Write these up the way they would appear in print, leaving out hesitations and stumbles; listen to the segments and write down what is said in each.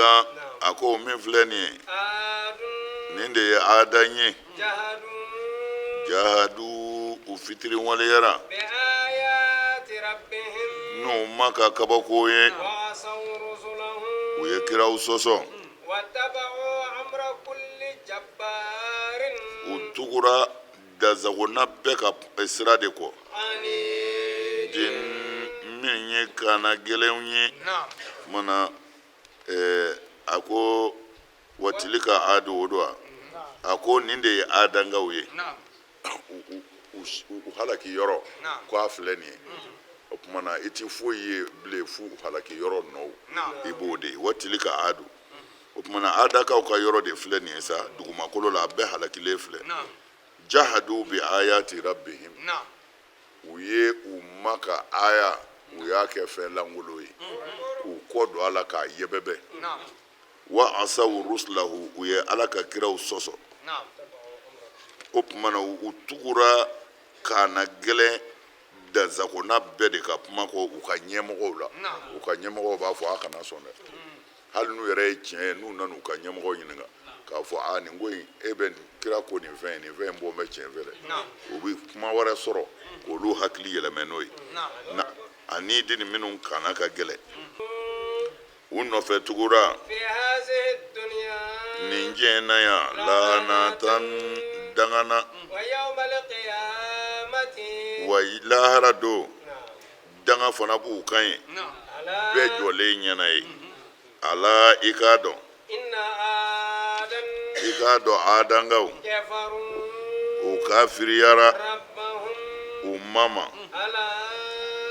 Kan, a ko min filɛ nin ye, nin de ye adan ye. Jahadu, u fitiriwaleyara n'u ma ka kabako ye, u ye kiraw sɔsɔ, u tugura dansagonnan bɛɛ ka sira de kɔ, den min ye kana gɛlɛnw ye mana. A ko wa tilika adu, o don wa, a ko nin de ye adankaw ye, u halaki yɔrɔ ko a filɛ nin ye. O tuma na i ti foyi ye bilen f'u halaki yɔrɔ nɔw, i b'o de ye. Wa tilika adu, o tuma na adakaw ka yɔrɔ de filɛ nin ye sa dugumakolo la, a bɛɛ halakilen filɛ. Jahadu bi ayati rabbihim, u ye u ma ka aya, u y'a kɛ fɛn lankolon ye k'u kɔ don a la k'a yɛbɛbɛ. Wa asaw rusulahu, u ye Ala ka kiraw sɔsɔ. O tuma na u tugura kana gɛlɛn dansagonnan bɛɛ de ka kuma kɔ u ka ɲɛmɔgɔw la. U ka ɲɛmɔgɔw b'a fɔ a kana sɔn dɛ, hali n'u yɛrɛ ye tiɲɛ ye, n'u nana u ka ɲɛmɔgɔw ɲininka k'a fɔ a nin ko in, e bɛ nin kira ko nin fɛn in, nin fɛn in bɔ bɛ tiɲɛ fɛ dɛ, u bɛ kuma wɛrɛ sɔrɔ k'olu hakili yɛlɛmɛ n'o ye. Ani den minnu kana ka gɛlɛn, u nɔfɛ tugura nin diɲɛ na yan laanatan, dangana wa lahara don danga fana b'u kan ye bɛɛ jɔlen ɲɛna ye. Ala, i k'a dɔn, i k'a dɔn adankaw, u kafiriyara u ma ma.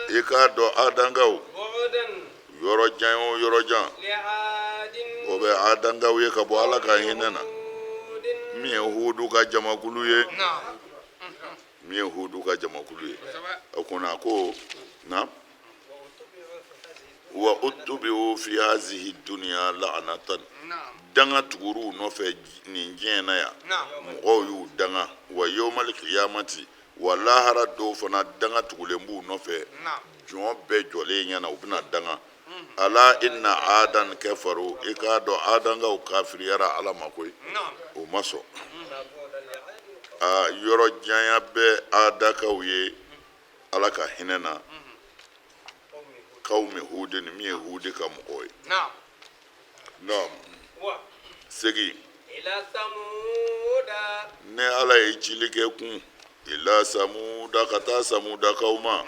I k'a dɔn adankaw, yɔrɔ jan o yɔrɔ jan, o bɛ adankaw ye ka bɔ Ala ka hinɛ na, min ye Hudu ka jamakulu ye, min ye Hudu ka jamakulu ye. O kɔnɔ a ko na wa utubiu fi hazihi dunya la'anatan, danga tugur'u nɔfɛ nin diɲɛ na yan, mɔgɔw y'u danga. Wa yawmal qiyamati, wa lahara don fana danga tugulen b'u nɔfɛ jɔn bɛɛ jɔlen ɲɛna, u bɛna danga. Ala inna adan kafaru, i k'a dɔn adankaw kafiriyara Ala ma koyi, o ma sɔn. A yɔrɔ janya bɛ adakaw ye Ala ka hinɛ na, kawmi Hudi, ni min ye Hudi ka mɔgɔw ye. Naam, segin. Ne Ala ye cili kɛ kun ila samuda, ka taa samudakaw ma.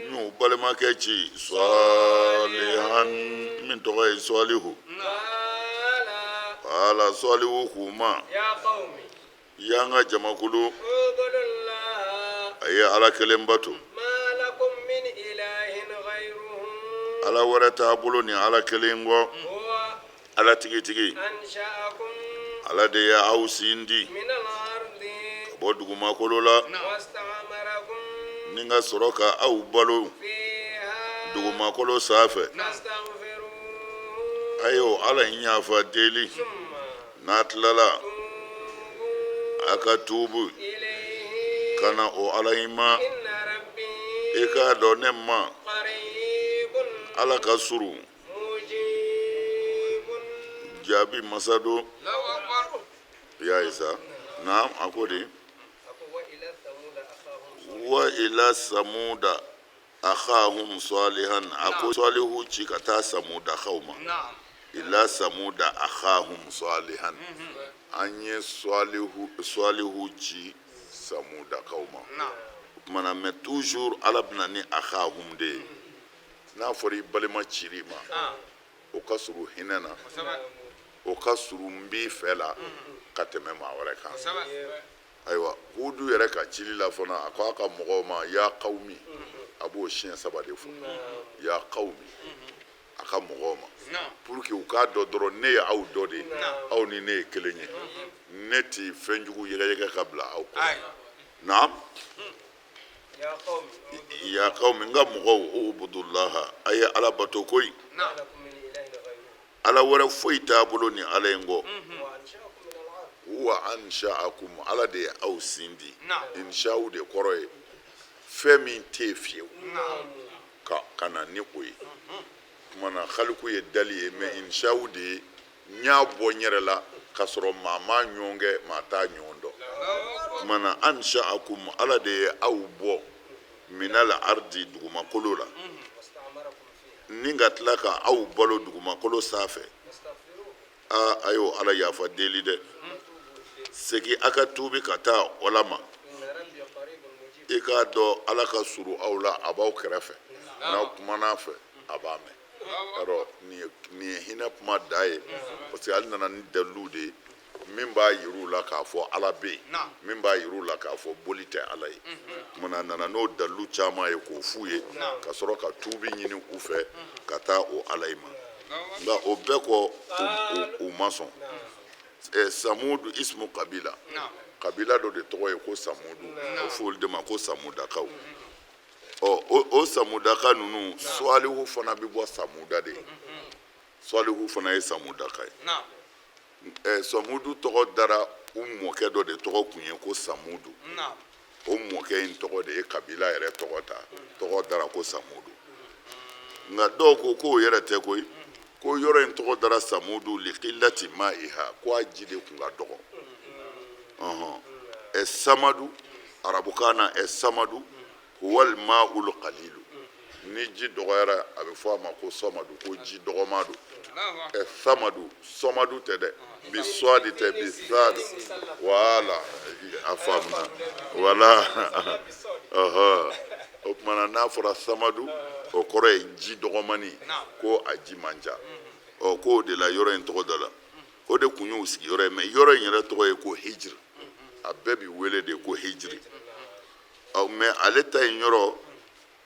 N y'u balimakɛ ci salihan, min tɔgɔ ye Salihu. Ala, Salihu k'u ma: y'an ka jamakulu, a ye Ala kelen bato, ala wɛrɛ t'a bolo ni Ala kelen kɔ. Ala tigitigi, Ala de ye aw sin di ka bɔ dugumakolo la ni ka sɔrɔ ka aw balo dugumakolo sanfɛ. A ye o Ala in yafa deli, n'a tilala a ka tuubu ka na o Ala in ma. I k'a dɔn ne ma Ala ka surun, jaabi masa don. I y'a ye sa. Naam, a ko di wa ila samuda akhahum salihan, a ko Salihu ci ka taa samudakaw ma. Ila samuda akhahum salihan, an ye Salihu ci samudakaw ma. O tuma na, mais toujours Ala bɛna ni akhahum de ye. N'a fɔra i balima cir'i ma, o ka surun hinɛ na, o ka surun n b'i fɛ la ka tɛmɛ maa wɛrɛ kan. Ayiwa, Hudu yɛrɛ ka cili la fana, a ko a ka mɔgɔw ma ya kawmi, a b'o siɲɛ saba de fɔ, ya kawmi, a ka mɔgɔw ma, pour que u k'a dɔn dɔrɔn ne ye aw dɔ de ye, aw ni ne ye kelen ye, ne tɛ fɛn jugu yɛgɛyɛgɛ ka bila aw kɔrɔ. Naam, ya kawmi, n ka mɔgɔw, ubudullaha, a ye Ala bato koyi, ala wɛrɛ foyi t'a bolo ni Ala in kɔ. Huwa ansha'akum, Ala de ye aw sin di. Insha'u de kɔrɔ ye fɛn min tɛ yen fiyewu ka na ni o ye. Tuma na haliku ye dali ye, mɛ inshawu de ye n y'a bɔ n yɛrɛ la k'a sɔrɔ maa m'a ɲɔgɔn kɛ, maa t'a ɲɔgɔn dɔn. Tuma na ansha'akum, ala de ye aw bɔ minal ardi, dugumakolo la, ni ka tila ka aw balo dugumakolo sanfɛ. Aa, a y'o ala yafa deli dɛ, segin a ka tuubi ka taa ala ma. I k'a dɔn ala ka surun aw la, a b'aw kɛrɛfɛ, n'aw kumana a fɛ a b'a mɛn. Yarɔ nin ye hinɛ kuma da ye, parce que ale nana ni dalilu de ye min b'a yir'u la k'a fɔ ala bɛ yen, min b'a yir'u la k'a fɔ boli tɛ ala ye. Tuma na a nana n'o dalilu caman ye k'o f'u ye, ka sɔrɔ ka tuubi ɲini u fɛ ka taa o ala in ma. Nka o bɛɛ kɔ, u ma sɔn. Samudu ismu kabila, kabila dɔ de tɔgɔ ye ko samudu, o fɔ olu de ma ko samudakaw. Ɔ, o samudaka ninnu, suwalihu fana bɛ bɔ samuda de ye. Suwalihu fana ye samudaka ye. Samudu tɔgɔ dara u mɔkɛ dɔ de tɔgɔ kun ye ko samudu. O mɔkɛ in tɔgɔ de ye kabila yɛrɛ tɔgɔ ta, tɔgɔ dara ko samudu. Nka dɔw ko k'o yɛrɛ tɛ koyi, ko yɔrɔ in tɔgɔ dara samudu likilati ma'iha, ko a ji de kun ka dɔgɔ. Ɔhɔn, samadu arabukan na, samadu huwal ma'ul qalilu, ni ji dɔgɔyara a bɛ fɔ a ma ko samadu, ko ji dɔgɔma don. Samadu, sɔmadu tɛ dɛ, bi sɔadi tɛ, bi saadi. Wala a faamuna wala. Ɔhɔ, o tuma na n'a fɔra samadu, o kɔrɔ ye ji dɔgɔmani, ko a ji man ca. Ɔ, k'o de la yɔrɔ in tɔgɔ da la, o de kun y'u sigiyɔrɔ ye. Mɛ yɔrɔ in yɛrɛ tɔgɔ ye ko hijiri, a bɛɛ bi wele de ko hijiri. Ɔ, mɛ ale ta in yɔrɔ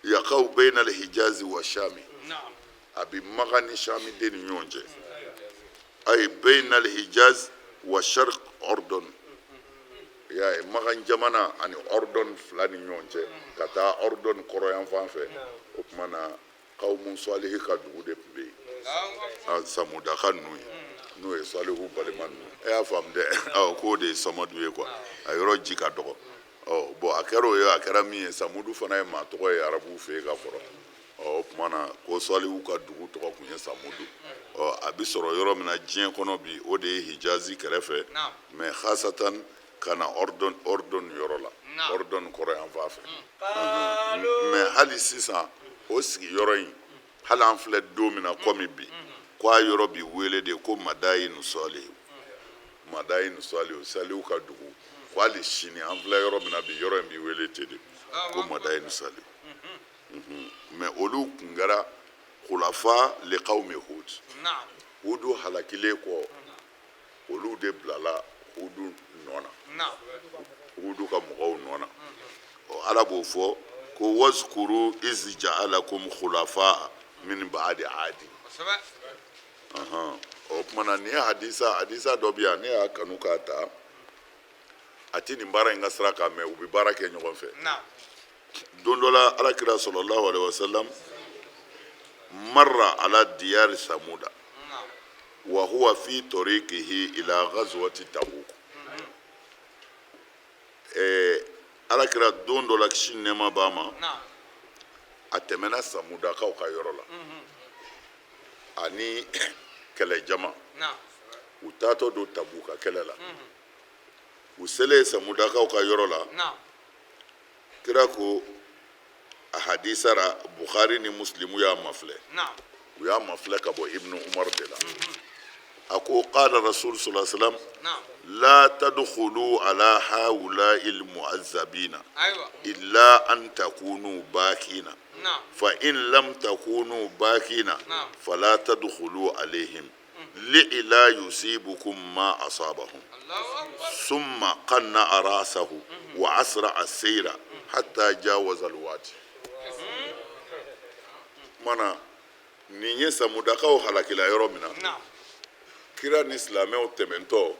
yakaw bayna alhijazi wa shami, a bi makan ni shami de ni ɲɔgɔn cɛ, ayi bayna alhijaz wa sharq ordon, y'a ye, makan jamana ani ordon fila ni ɲɔgɔn cɛ, ka taa ordon kɔrɔyanfan fɛ. O tuma na kawmu salihi ka dugu de tun bɛ yen, samudaka ninnu ye, n'o ye salihu balima ninnu. E y'a faamu dɛ? Ɔ, k'o de ye samadu ye quoi, a yɔrɔ ji ka dɔgɔ. Ɔ bɔn, a kɛra o ye, a kɛra min ye, samudu fana ye maa tɔgɔ ye arabuw fɛ yen ka kɔrɔ. Ɔ, o tuma na ko salihu ka dugu tɔgɔ tun ye samudu. Ɔ, a bɛ sɔrɔ yɔrɔ min na diɲɛ kɔnɔ bi, o de ye hijazi kɛrɛfɛ, mɛ hasatan ka na ɔrdɔn, ɔrdɔn yɔrɔ la, ɔrdɔn kɔrɔ yan fan fɛ. Mɛ hali sisan o sigiyɔrɔ in, hali an filɛ don min na komi bi, ko a yɔrɔ bi wele de ko madayinu salihu, madayinu salihu, salihu ka dugu. Ko hali sini an filɛ yɔrɔ min na bi, yɔrɔ in bi wele ten de ko madayinu salihu. Mɛ olu kun kɛra khulafa liqawmi hud. Hudu halakilen kɔ, olu de bilala hudu nɔ na, hudu ka mɔgɔw nɔ na. Ala b'o fɔ ko wazkuru iz ja'alakum khulafa min ba'di adi. O tuma na nin ye hadisa, hadisa dɔ bɛ yan, ne y'a kanu k'a ta, a tɛ nin baara in ka sira kan, mɛ u bɛ baara kɛ ɲɔgɔn fɛ. Don dɔ la, ala kira sallallahu alaihi wasallam marra ala diyari samuda wa huwa fi tariqihi ila ghazwati tabuk. Ala kira don dɔ la, kisi ni nɛɛma b'a ma, a tɛmɛna samudakaw ka yɔrɔ la ani kɛlɛjama, u taatɔ don tabuka kɛlɛ la. U selen samudakaw ka yɔrɔ la, kira ko a hadisa ra, bukhari ni muslimu y'a mafilɛ, u y'a mafilɛ ka bɔ ibnu umar de la, a ko qala rasul sallallahu alaihi wasallam la tadkhulu ala haula'i almu'azzabina illa an takunu bakina, fa in lam takunu bakina fala tadkhulu alaihim li'la yusibukum ma asabahum. Summa qanna rasahu wa asra as-sayra hatta jawaza al-wadi. Mana nin ye samudakaw halakila yɔrɔ min na, kira ni silamɛw tɛmɛntɔ,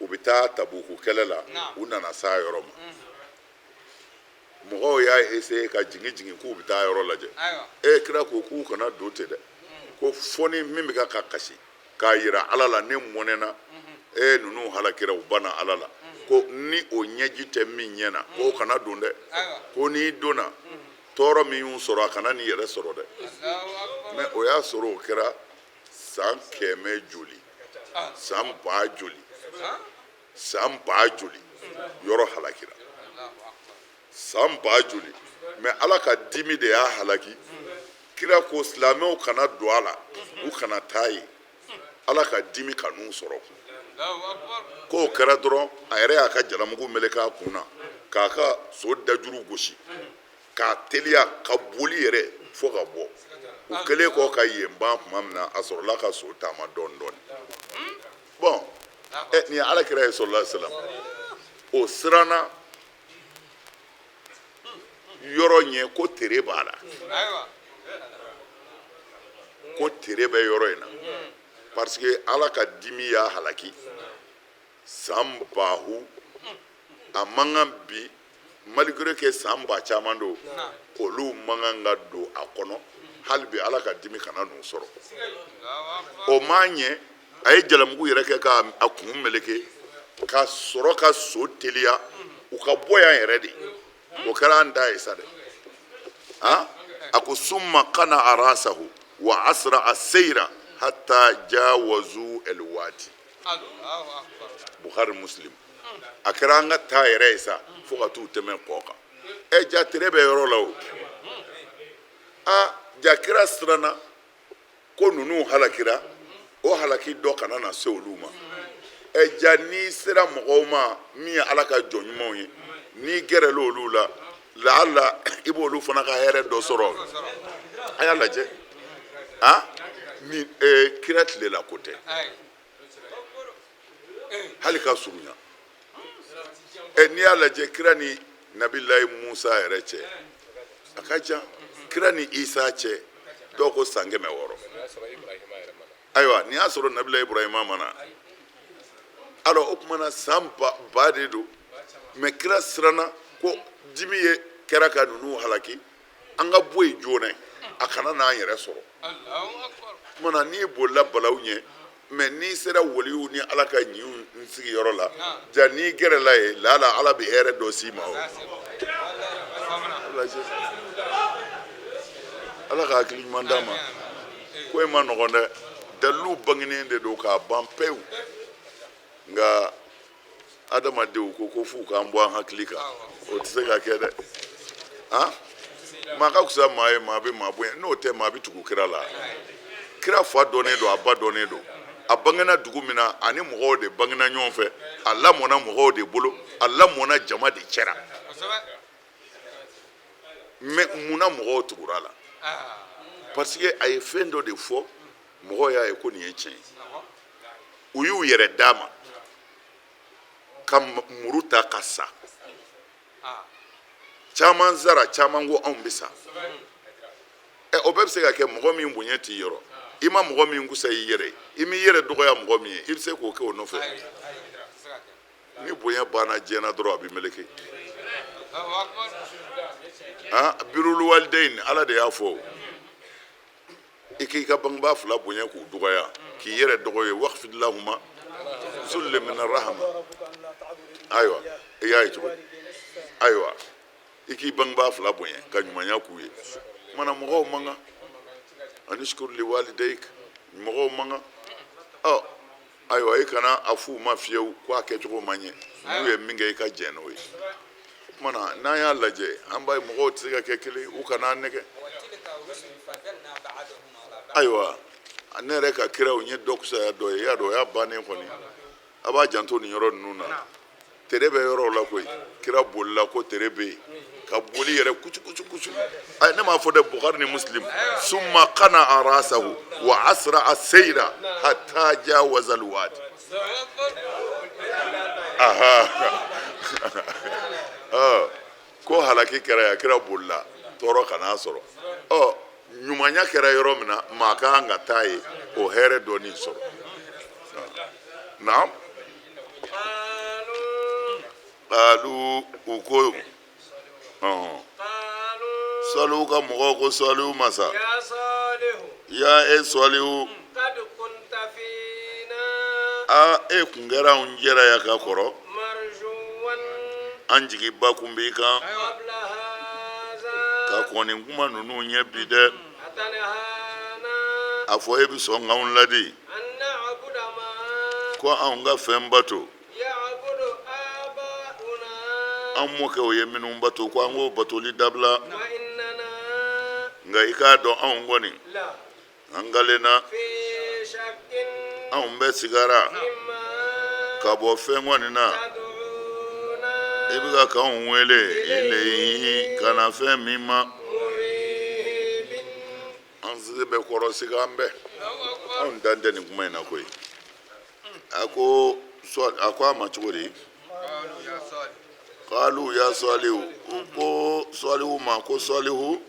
u bɛ taa tabuku kɛlɛ la, u nana s'a yɔrɔ ma. Mɔgɔw y'a essayer ka jigin jigin k'u bɛ taa yɔrɔ lajɛ. E, kira ko k'u kana don ten dɛ, ko fo ni min bɛ ka kasi k'a yira ala la ne mɔnɛna, e ninnu halakira, u banna ala la, ko ni o ɲɛji tɛ min ɲɛ na, k'o kana don dɛ, ko n'i donna, tɔɔrɔ min y'u sɔrɔ, a kana n'i yɛrɛ sɔrɔ dɛ. Mais o y'a sɔrɔ o kɛra san 100 joli, san 1000 joli, san 1000 joli, yɔrɔ halakira san 1000 joli. Mais Ala ka dimi de y'a halaki. Kira ko silamɛw kana don a la, u kana taa yen, Ala ka dimi kan'u sɔrɔ. K'o kɛra dɔrɔn, a yɛrɛ y'a ka jalamugu meleke a kun na, k'a ka so dajuru gosi k'a teliya ka boli yɛrɛ fo ka bɔ. U kɛlen kɔ ka yen ban tuma min na, a sɔrɔla ka so taama dɔɔni dɔɔni. Bɔn, nin ye Ala kira ye sallallahu alaihi wasallam. O siranna yɔrɔ ɲɛ ko tere b'a la, ko tere bɛ yɔrɔ in na, parce que Ala ka dimi y'a halaki san 1000. A man kan bi, malgré que san ba caman don, olu man kan ka don a kɔnɔ hali bi, Ala ka dimi kana n'u sɔrɔ. O m'a ɲɛ, a ye jalamugu yɛrɛ kɛ k'a kun meleke ka sɔrɔ ka so teliya u ka bɔ yan yɛrɛ de. O kɛra an ta ye sa dɛ. A ko summa kana arasahu wa asra aseyira hatta jawazu elwati. Bukhari Muslim. A kɛra an ka taa yɛrɛ ye sa fo ka t'u tɛmɛ kɔ kan. Ɛ, ja tere bɛ yɔrɔ la o. A ja kira siranna ko ninnu halakira, o halaki dɔ kana na se olu ma. Ɛ, ja n'i sera mɔgɔw ma min ye Ala ka jɔn ɲumanw ye, n'i gɛrɛla olu la, laala i b'olu fana ka hɛrɛ dɔ sɔrɔ. A y'a lajɛ, a ni kira tilela ko tɛ hali ka surunya. Ɛ, n'i y'a lajɛ, kira ni Nabilayi Musa yɛrɛ cɛ a ka jan, kira ni Isa cɛ dɔw ko san 600. Ayiwa, n'i y'a sɔrɔ Nabilayi Ibrahima ma na, alors o tuma na san ba de don. Mais kira siranna ko dimi ye kɛra ka ninnu halaki, an ka bɔ yen joona, a kana n'an yɛrɛ sɔrɔ. O tuma na n'i bolila balawu ɲɛ, mais n'i sera waliw ni Ala ka ɲiw sigiyɔrɔ la, ja n'i gɛrɛla yen, laala Ala bɛ hɛrɛ dɔ s'i ma. O Ala ka hakili ɲuman d'a ma. Ko in ma nɔgɔn dɛ, dalilu bangenen de don k'a ban pewu, nka adamadenw ko f'u k'an bɔ an hakili kan, o tɛ se ka kɛ dɛ. Han, maa ka fisa maa ye, maa bɛ maa bonya, n'o tɛ maa bɛ tugu kira la. Kira fa dɔnnen don, a ba dɔnnen don, a bangena dugu min na, ani mɔgɔw de bangena ɲɔgɔn fɛ, a lamɔna mɔgɔw de bolo, a lamɔna jama de cɛra. Mais munna mɔgɔw tugura a la? Parce que a ye fɛn dɔ de fɔ, mɔgɔw y'a ye ko nin ye tiɲɛ ye. U y'u yɛrɛ d'a ma ka muru ta ka sa. Caman sara, caman ko anw bɛ sa. Ɛ, o bɛɛ bɛ se ka kɛ mɔgɔ min bonya t'i yɔrɔ, i ma mɔgɔ min kusa i yɛrɛ ye, i m'i yɛrɛ dɔgɔya mɔgɔ min ye, i bɛ se k'o kɛ o nɔfɛ. Ni bonya banna diɲɛ na dɔrɔn, a bɛ meleke. Birul walidain, Ala de y'a fɔ, i k'i ka bangebaa fila bonya k'u dɔgɔya, k'i yɛrɛ dɔgɔ ye. Waqfid lahuma zulli min rahma. Ayiwa, i y'a ye cogo di? Ayiwa, i k'i bangebaa fila bonya ka ɲumanya k'u ye. Kumana mɔgɔw man kan anishkur li walidayk, mɔgɔw man kan. Ɔ ayiwa, i kana a f'u ma fiyewu ko a kɛcogo ma ɲɛ, n'u ye min kɛ, i ka jɛn n'o ye. O kumana n'an y'a lajɛ, an b'a ye mɔgɔw tɛ se ka kɛ kelen, u kana an nɛgɛ. Ayiwa, ne yɛrɛ ka kiraw n ye dɔ kusaya dɔ ye, i y'a dɔn o y'a bannen kɔni. A b'a janto nin yɔrɔ ninnu na, tere bɛ yɔrɔw la koyi. Kira bolila ko tere bɛ yen, ka boli yɛrɛ kucu kucu kucu. Ayi, ne m'a fɔ dɛ, Bukhari ni Muslim. Summa kana arasahu wa asra aseyira hatta jawaza alwadi. Aha, ko halaki kɛra yan, kira bolila tɔɔrɔ kan'a sɔrɔ. Ɔ, ɲumanya kɛra yɔrɔ min na, maa ka kan ka taa yen o hɛrɛ dɔɔni sɔrɔ. Naam. Qalu, u ko, Salihu ka mɔgɔw ko Salihu ma sa, ya e Salihu, a e kun kɛra anw jɛra ya ka kɔrɔ, an jigiba kun b'i kan ka kɔn nin kuma ninnu ɲɛ bi dɛ. A fɔ e bɛ sɔn k'anw ladi ko anw ka fɛn bato an mɔkɛw ye minnu bato, ko an k'o batoli dabila? Nka i k'a dɔn, anw kɔni an kalenna, anw bɛ sigara ka bɔ fɛn kɔni na i bɛ ka k'anw wele ilayhi, ka na fɛn min ma. An se bɛ kɔrɔ siga an bɛɛ, anw dan tɛ nin kuma in na koyi. A ko, a ko a ma cogo di? Kalu ya Salihu, u ko Salihu ma ko Salihu,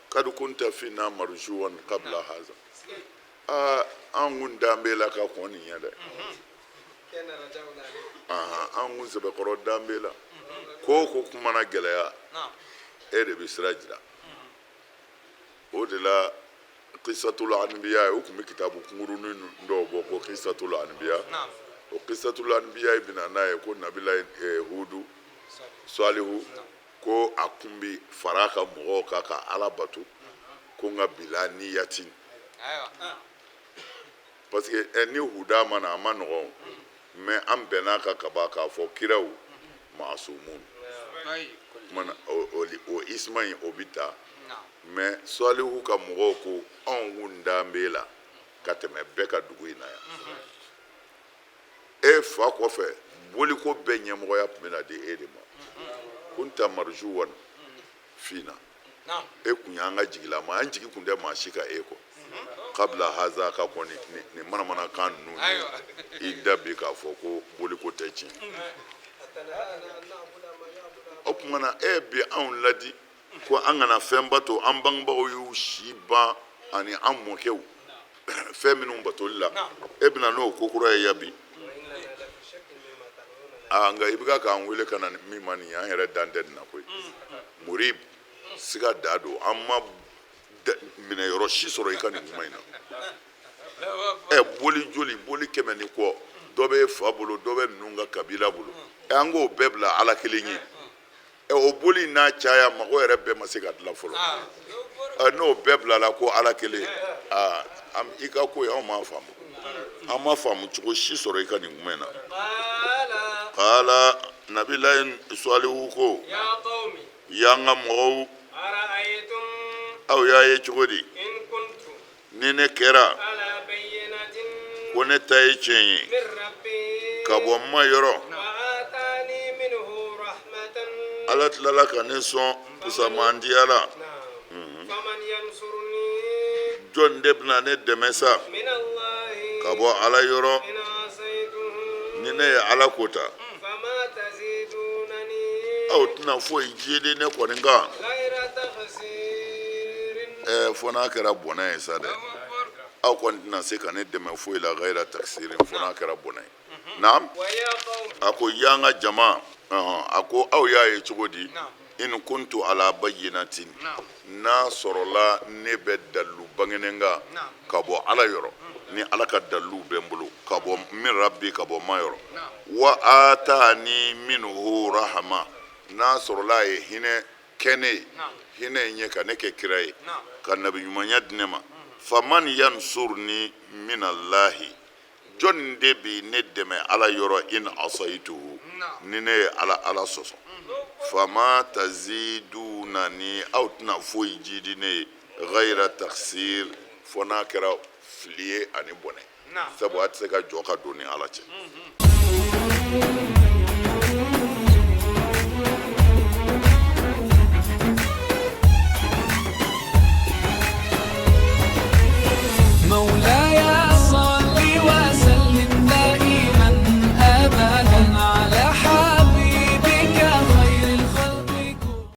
kad kunta fina marjuwan qabla haza. Aa, an kun dan b'e la ka kɔn nin ɲɛ dɛ. An kun sɛbɛkɔrɔ dan b'e la. Ko o ko kun mana gɛlɛya, e de bɛ sira jira. O de la Kisatul Anbiya, u tun bɛ kitabu kunkurunin dɔw bɔ ko Kisatul Anbiya. O Kisatul Anbiya bɛ na n'a ye ko nabila Hudu, Salihu, ko a kun bi fara a ka mɔgɔw kan ka Ala bato, ko nka bila niyatin, parce que ni huda ma na, a ma nɔgɔn. Mais an bɛn'a kan kaban k'a fɔ kiraw maasumun kumana o isma in, o bi ta. Mais Salihu ka mɔgɔw ko anw kun dan b'e la ka tɛmɛ bɛɛ ka dugu in na yan. E fa kɔfɛ, boliko bɛɛ ɲɛmɔgɔya tun bɛna di e de ma. Kunta marjuwan fina, e kun y'an ka jigilama, an jigi kun tɛ maa si ka e kɔ kabila haza, ka kɔn nin manamanakan ninnu ye i da bi k'a fɔ ko boliko tɛ tiɲɛ. O tuma na e bi anw ladi ko an kana fɛn bato an bangebaaw y'u si ban ani an mɔkɛw fɛn minnu batoli la, e bɛna n'o ko kura ye ya bi. Aa, nka i bɛ ka k'an wele ka na min ma nin ye, an yɛrɛ dan tɛ nin na koyi. Murib, siga da don, an ma minɛ yɔrɔ si sɔrɔ i ka nin kuma in na. Ɛ, boli joli, boli 100 ni kɔ, dɔ bɛ e fa bolo, dɔ bɛ ninnu ka kabila bolo. Ɛ, an k'o bɛɛ bila Ala kelen ye. Ɛ, o boli n'a caya, mago yɛrɛ bɛɛ ma se ka dilan fɔlɔ. Ɛ, n'o bɛɛ bilala ko Ala kelen, aa, i ka ko ye, anw m'a faamu, an ma faamu cogo si sɔrɔ i ka nin kuma in na. Kala nabilayi Salihu ko: y'an ka mɔgɔw, aw y'a ye cogo di ni ne kɛra ko ne ta ye tiɲɛ ye ka bɔ n ma yɔrɔ, Ala tilala ka ne sɔn fusamandiya la, jɔn de bɛna ne dɛmɛ sa ka bɔ Ala yɔrɔ ni ne ye Ala ko ta? Aw tɛna foyi jidi ne kɔni kan, ɛɛ, fo n'a kɛra bɔnɛ ye sa dɛ. Aw kɔni tɛna se ka ne dɛmɛ foyi la gayira takisirin, fo n'a kɛra bɔnɛ ye. Naam, a ko y'an ka jama, a ko aw y'a ye cogo di in kuntu ala bayyinatin, n'a sɔrɔla ne bɛ dalilu bangenen kan ka bɔ Ala yɔrɔ, ni Ala ka dalilu bɛ n bolo ka bɔ min rabbi, ka bɔ ma yɔrɔ, wa atani minhu rahama, n'a sɔrɔla a ye hinɛ kɛ ne ye, hinɛ in ye ka ne kɛ kira ye, ka nabi ɲumanya di ne ma, faman yansurni minallahi, jɔnni de bi ne dɛmɛ Ala yɔrɔ in asayituhu, ni ne ye Ala sɔsɔ? Fama tazidunani, aw tɛna foyi jidi ne ye gayira taksir, fo n'a kɛra fili ye ani bɔnɛ, sabu a tɛ se ka jɔ ka don ni Ala cɛ.